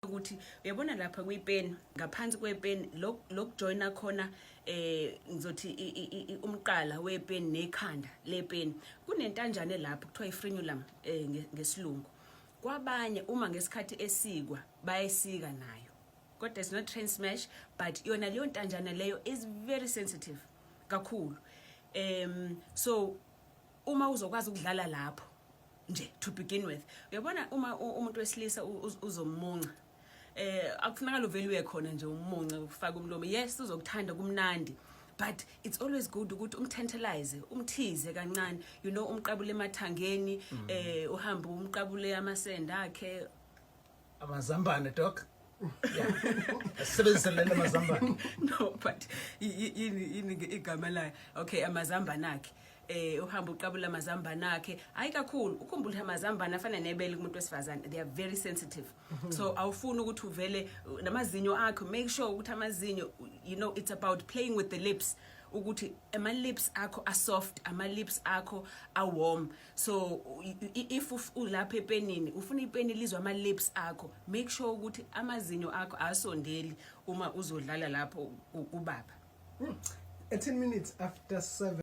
Ukuthi uyabona lapha kwipeni, ngaphansi kwepeni lokujoyina khona, ngizothi umqala wepeni nekhanda lepeni, kunentanjane lapho kuthiwa ifrenulum ngesilungu. Kwabanye uma ngesikhathi esikwa bayesika nayo, kodwa it's not train smash, but yona leyo ntanjana leyo is very sensitive kakhulu. So uma uzokwazi ukudlala lapho nje to begin with, uyabona uma umuntu wesilisa uzomunca, akufunakala uvele uye khona nje umunce ufake umlomo. Yes, uzokuthanda, kumnandi, but it's always good ukuthi umtantalize, umthize kancane, umqabule emathangeni, uhambe umqabule amasende akhe. Amazambane, doc, yeah, asebenzise lelo amazambane. No, but yini igama layo? Okay, amazambane akhe. Uhamba uqabula amazambane akhe, hayi kakhulu. Ukhumbule ukuthi amazambane afana nebele kumuntu wesifazane, they are very sensitive, so awufuni ukuthi uvele namazinyo akho. Make sure ukuthi amazinyo, it's about playing with the lips, ukuthi ama lips akho are soft, ama lips akho are warm. So if ulapha epenini, ufuna ipeni lizwe ama lips akho, make sure ukuthi amazinyo akho asondeli uma uzodlala lapho kubaba. 18 minutes after 7.